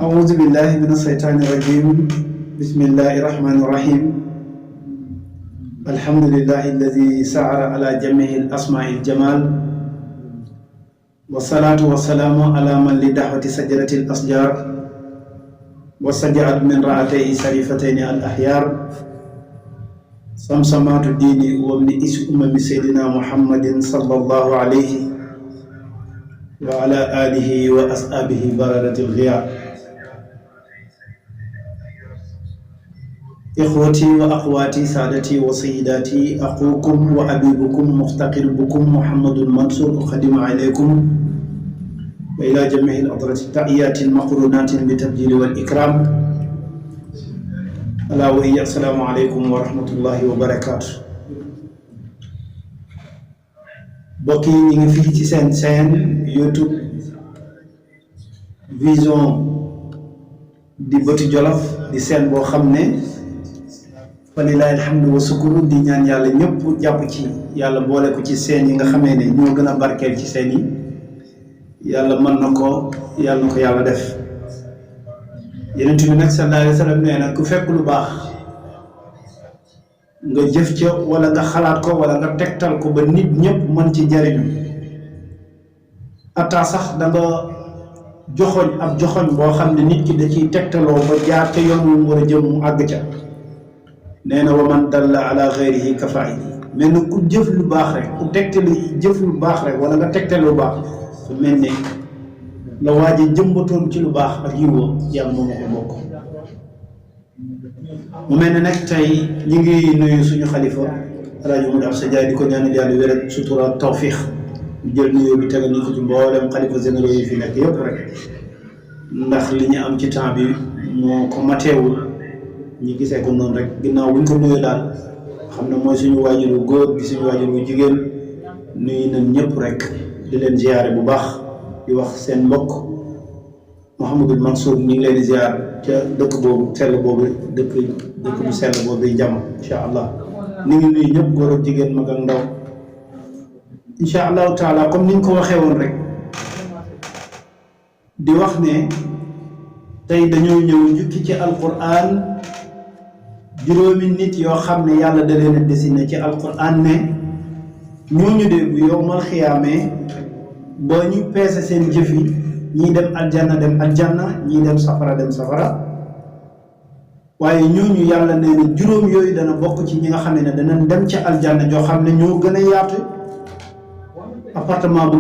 أعوذ بالله من الشيطان الرجيم بسم الله الرحمن الرحيم الحمد لله الذي سعر على جميع الأسماء الجمال والصلاة والسلام على من لدعوة سجرة الأشجار وسجعت من رأتيه شريفتين الأحيار سمسمات الدين ومن أمم سيدنا محمد صلى الله عليه وعلى آله وأصحابه بررة الغيار إخوتي وأخواتي سادتي وسيداتي أخوكم وأبيبكم مفتقر بكم محمد المنصور أقدم عليكم وإلى جميع الأطراف تحيات مقرونات بالتبجيل والإكرام ألا وهي السلام عليكم ورحمة الله وبركاته bokki ñi ngi fii ci seen chaîne YouTube Vision di Bëti Jolof di seen boo xam ne walilahi alhamdu wa sukuru di ñaan yàlla ñëpp jàpp ci yàlla boole ko ci seen yi nga xamee ne ñoo gën a barkeel ci seen yi yàlla mën na ko yàlla def Yonent bi nag sallallahu alayhi wa sallam nee na ku fekk lu baax nga jëf ca wala nga xalaat ko wala nga tegtal ko ba nit ñëpp mën ci jariñu ataa sax da nga joxoñ boo xam ne nit ki da ciy tegtaloo ba jaar ca yoon wu mu war a jëm mu àgg ca nee na wa man dalla ala ghayrihi kafaa'ili mel na ku jëf lu baax rek ku tegtali jëf lu baax rek wala nga tegtal lu baax su mel ne la waaje jëmbatoon ci lu baax ak yiwoo yàlla moom ko bokk mu mel ne nag tey ñi ngi nuyu suñu xalifa Alaaji Modou Absa Ndiaye di ko ñaanal yàlla wér ak sutura tawfiix ñu jël nuyoo bi tegal ñu ko ci mboolem xalifa généraux yi fi nekk yëpp rek ndax li ñu am ci temps bi moo ko mateewul ñi gisee ko noonu rek ginnaaw buñ ko nuyoo daal xam ne mooy suñu waajur wu góor di suñu waajur wu jigéen nuyu nañ ñëpp rek di leen ziyaare bu baax di wax seen mbokk Mouhamadul Mansour ñu ngi leen di ziyaar ca dëkk boobu sell boobu dëkk bu sell boobu di jàmm incha allah ni ngi nuyu ñëpp góor ak jigéen mag ak ndaw incha allahu taala comme niñ ko waxee woon rek di wax ne tey dañoo ñëw jukki ci alquran juróomi nit yoo xam ne yàlla da leen a dessiné ci alquran ne ñooñu de bu yowmal xiyaamee boo ñu peese seen jëf yi ñii dem aljanna ñii dem safara waaye ñooñu yàlla nee na juróom yooyu dana bokk ci ñi nga xam ne danañ dem ca aljanna joo xam ne ñoo gën a yaatu appartement bu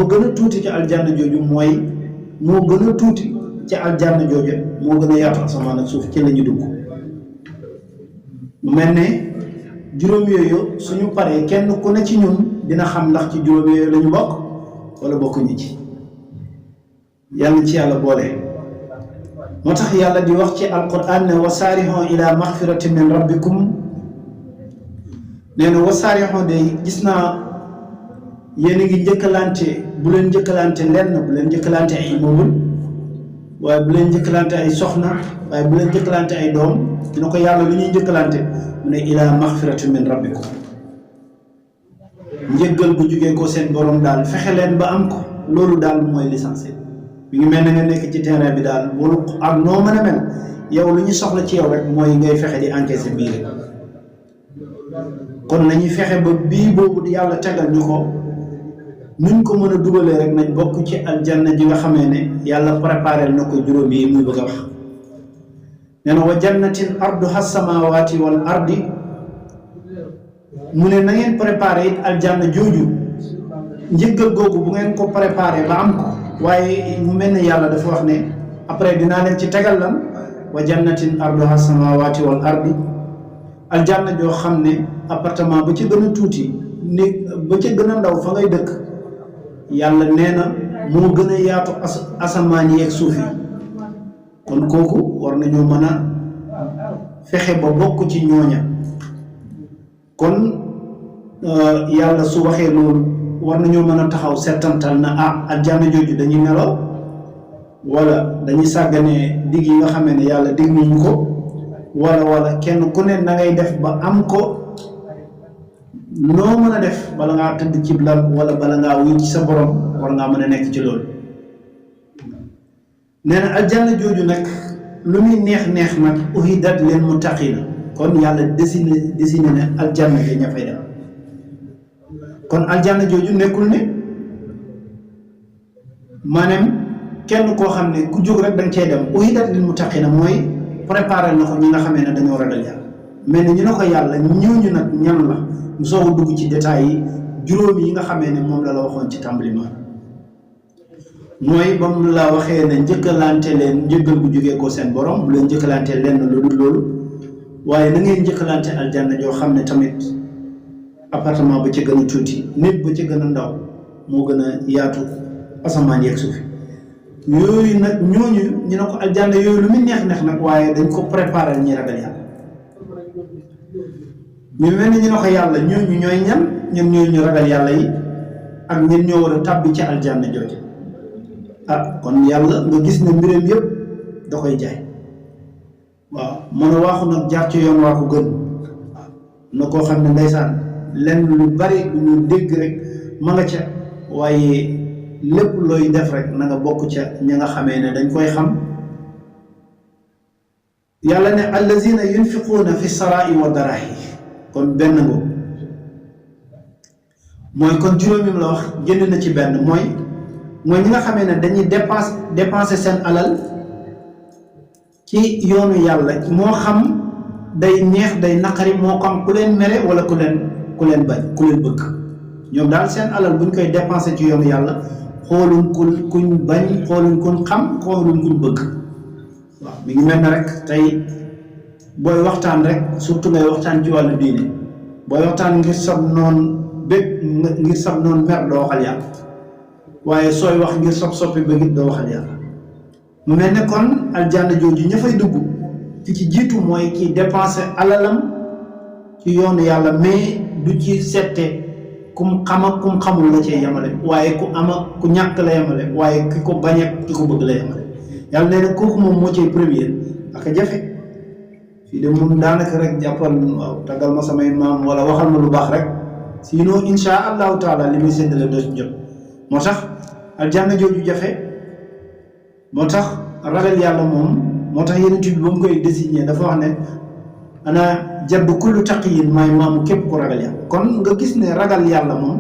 gën a tuuti ci aljanna jooju mooy moo gën a tuuti ci aljanna jooju moo gën a yaatu asamaan ak suuf ci la ñu dugg mu mel ne juróom yooyu suñu paree kenn ku ne ci ñun dina xam ndax ci juróom yooyu la ñu bokk wala bokkuñu ci yàlla ci yàlla boole moo tax yàlla di wax ci alquran ne wasaarixon ila maxfiratin min rabbikum nee na wasaarixon de gis naa yéen a ngi njëkkalante bu leen njëkkalante lenn bu leen njëkkalante ay immeuble waaye bu leen njëkkalante ay soxna waaye bu leen njëkkalante ay doom dina ko yàlla lu ñuy njëkkalante mu ne ila maxfiratin min rabbikum njëggal bu jugee ko seen borom daal fexe leen ba am ko loolu daal mooy l'essentiel mi ngi mel ne nga nekk ci terrain bi daal wala ak noo mën a mel yow lu ñu soxla ci yow rek mooy ngay fexe di encaisser bii rek kon nañuy fexe ba bii boobu di yàlla tegal ñu ko nuñ ko mën a dugalee rek nañ bokk ci aljanna ji nga xamee ne yàlla préparé na ko juróom yi muy bëgg a wax nee na wa jannatin arduha samawati wal ardi mu ne na ngeen préparé it aljanna jooju njëggal googu bu ngeen ko préparé ba am ko waaye mu mel ne yàlla dafa wax ne après dinaa leen ci tegal lan wa jannatin arduha samawati wal ardi aljanna joo xam ne appartement ba ci gën a tuuti néeg ba ci gën a ndaw fa ngay dëkk yàlla nee na moo gën a yaatu asamaan yi ak suuf yi kon kooku war nañoo mën a fexe ba bokk ci ñooña kon yàlla su waxee loolu war nañoo mën a taxaw settantal na aljanna jooju dañuy nelaw wala dañuy sàgganee digg yi nga xamee ne yàlla dig nañu ko wala kenn ku ne na ngay def ba am ko noo mën a def bala ngaa tëdd ci lal wala bala ngaa wuy ci sa borom war ngaa mën a nekk ci loolu nee na aljanna jooju nag lu muy neex neex nag uhidat lil muttaqina kon yàlla dessiné ne aljanna ga ña fay dem kon aljanna jooju nekkul ne maanaam kenn koo xam ne ku jóg rek da nga cay dem uhidat lil muttaqina mooy préparé na ko ñi nga xamee ne dañoo ragal yàlla mais ne ñu ne ko yàlla ñooñu nag ñan la mu soog a dugg ci détails yi juróomi yi nga xamee ne moom la waxoon ci tàmbalima mooy ba mu la waxee ne njëkkalante leen njëggal bu jógee ko seen borom bu leen njëkkalante lenn lu dul loolu waaye na ngeen njëkkalante aljanna joo xam ne tamit appartement ba ca gën a tuuti nit ba ca gën a ndaw moo gën a yaatu asamaan yeeg suuf yooyu nag ñooñu ñu ne ko aljanna yooyu lu muy neex neex nag waaye dañ ko préparé ñi ragal yàlla ñu mel ni ñu ne ko yàlla ñooñu ñooy ñan ñun ñooy ñu ragal yàlla yi ak ñun ñoo war a tàbbi ci aljanna jooju kon yàlla nga gis ne mbiram yëpp da koy jaay waaw mën a waaxu nag jaar ci yoon waa ko gën waaw na koo xam ne ndeysaan lenn lu bari lu ñu dégg rek ma nga ca waaye lépp looy def rek na nga bokk ca ña nga xamee ne dañ koy xam yàlla ne allazina yunfiquuna fi sarai wa darahi kon benn ngoo mooy kon juróomim la wax génn na ci benn mooy ñi nga xamee ne dañuy dépenser seen alal ci yoonu yàlla moo xam day neex day naqari moo xam ku leen mere wala ku leen bañ ku leen bëgg ñoom daal seen alal buñ koy dépenser ci yoonu yàlla xooluñ kuñ bañ xooluñ kuñ xam xooluñ kuñ bëgg waaw mi ngi mel ne rek tey booy waxtaan rek surtout ngay waxtaan ci wàllu diine booy waxtaan ngir sab noonu bëgg ngir sab noonu mer doo waxal yàlla waaye sooy wax ngir soppi bëgg it doo waxal yàlla mu mel ne kon aljanna jooju ña fay dugg ki ci jiitu mooy ki dépensé alalam ci yoonu yàlla mais du ci sette kum xam ak kum xamul la cee yemale waaye ku am ak ku ñàkk la yemale waaye ki ko bañ ak ki ko bëgg la yemale yàlla nee na kooku moom moo cay premier ak a jafe fii de moom daanaka rek jàppal waaw taggal ma samay maam wala waxal ma lu baax rek sinon insha allahu taala li muy séddale doo ci jot moo tax aljanna jooju jafe moo tax ragal yàlla moom moo tax yeneen bi ba mu koy désigné dafa wax ne ana jaddu kullu taqiyin maay maamu képp ku ragal yàlla kon nga gis ne ragal yàlla moom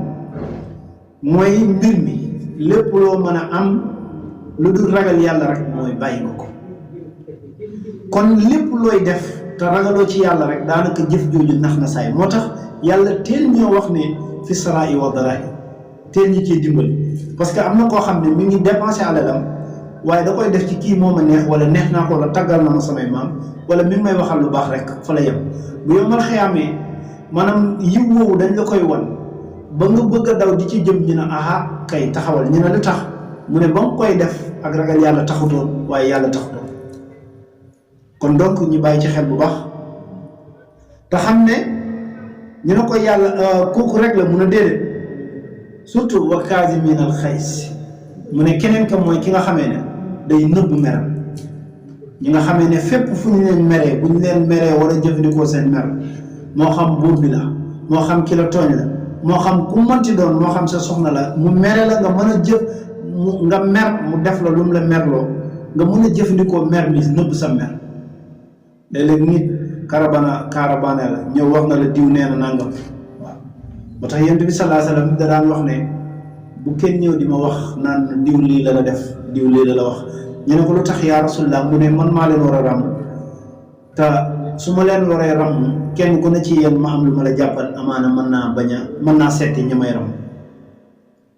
mooy mbir mi lépp loo mën a am lu dul ragal yàlla rek mooy bàyyi nga ko kon lépp looy def te ragaloo ci yàlla rek daanaka jëf jooju nax na saay moo tax yàlla teel ñoo wax ne fi saraa i wa daraa i teel ñi ciy dimbali parce que am na koo xam ne mi ngi dépensé alalam waaye da koy def ci kii moo ma neex wala neex naa ko wala taggal na ma samay maam wala mi ngi may waxal lu baax rek fa la yem bu yow mal xëyaamee maanaam yiw woowu dañ la koy wan ba nga bëgg a daw di ci jëm ñu ne aha kay taxawal ñu ne lu tax mu ne ba nga koy def ak ragal yàlla taxutoon waaye yàlla taxutoon kon donc ñu bàyyi ci xel bu baax te xam ne ñu ne ko yàlla kooku rek la mun a déedéet surtout wa kaazimiina al xays mu ne keneen ka mooy ki nga xamee ne day nëbb meram ñi nga xamee ne fépp fu ñu leen meree bu ñu leen meree war a jëfandikoo seen mer moo xam buur bi la moo xam ki la tooñ la moo xam ku mënti doon moo xam sa soxna la mu mere la nga mën a jëf nga mer mu def la lu mu la merloo nga mën a jëfandikoo mer mi nëbb sa mer léeg-léeg nit karabane la ñëw wax na la diw nee na nangam waaw moo tax yonent bi sallallahu alayhi wasallam da daan wax ne bu kenn ñëw di ma wax naan diw lii la la def diw lii la la wax ñu ne ko lu tax yaa rasulullah mu ne man maa leen war a ràmm te su ma leen waree ràmm kenn ku ne ci yéen ma am lu ma la jàppal amaana mën naa seeti ñi may ràmm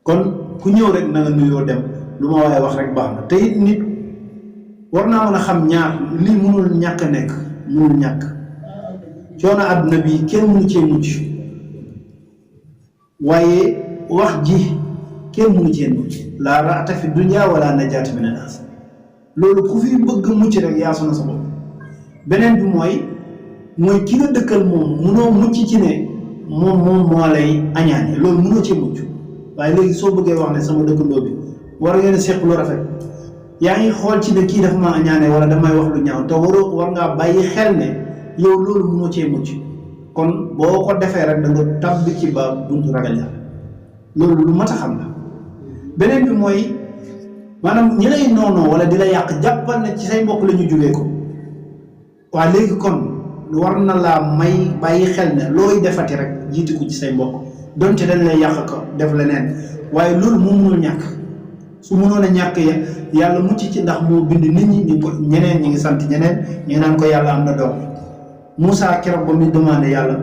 kon ku ñëw rek na nga nuyoo dem lu ma waaye wax rek baax na te it nit war naa mën a xam ñaar lii mënul ñàkk a nekk mënul ñàkk coono àdduna bi kenn mënu cee mucc waaye wax ji kenn mënu cee mucc laa raata fi dunya wala najaata min an-naas loolu ku fi bëgg mucc rek yaa sona sa bopp beneen bi mooy ki nga dëkkal moom mënoo mucc ci ne moom moo lay añaane loolu mënoo cee mucc waaye léegi soo bëggee wax ne sama dëkkandoo bi war ngeen a seq lu rafet yaa ngi xool ci ne kii dafa ma añaane wala damay wax lu ñaaw te war ngaa bàyyi xel ne yow loolu mënoo cee mucc kon boo ko defee rek da nga tàbbi ci ba buntu ragal yàlla loolu lu mat a xam la beneen bi mooy maanaam ñi lay noonoo wala di la yàq jàppal ne ci say mbokk la ñu jógee ko waaye léegi kon war na laa may bàyyi xel ne looy defati rek jiitu ko ci say mbokk donte dañ lay yàq ko def leneen waaye loolu moo mënul ñàkk su mënoon a ñàkk yàlla mucc ci ndax moo bind nit ñi ñeneen ñi ngi sant ñeneen ñi ngi naan ko yàlla am na doom Moussa keroog ba muy demandé yàlla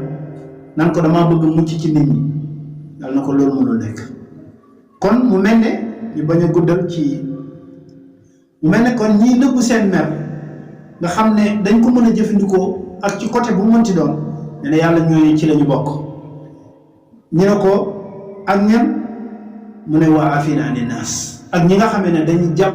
naan ko damaa bëgg mucc ci nit ñi yàlla na ko loolu mënul nekk kon mu mel ne ñu bañ a guddal ci mu mel ne kon ñii nëbbu seen mer nga xam ne dañ ko mën a jëfandikoo ak ci côté bu mu mënti doon ne yàlla ñooy ci la ñu bokk ñu ne ko ak ñan mu ne waa afina ani naas ak ñi nga xam ne dañuy jàpp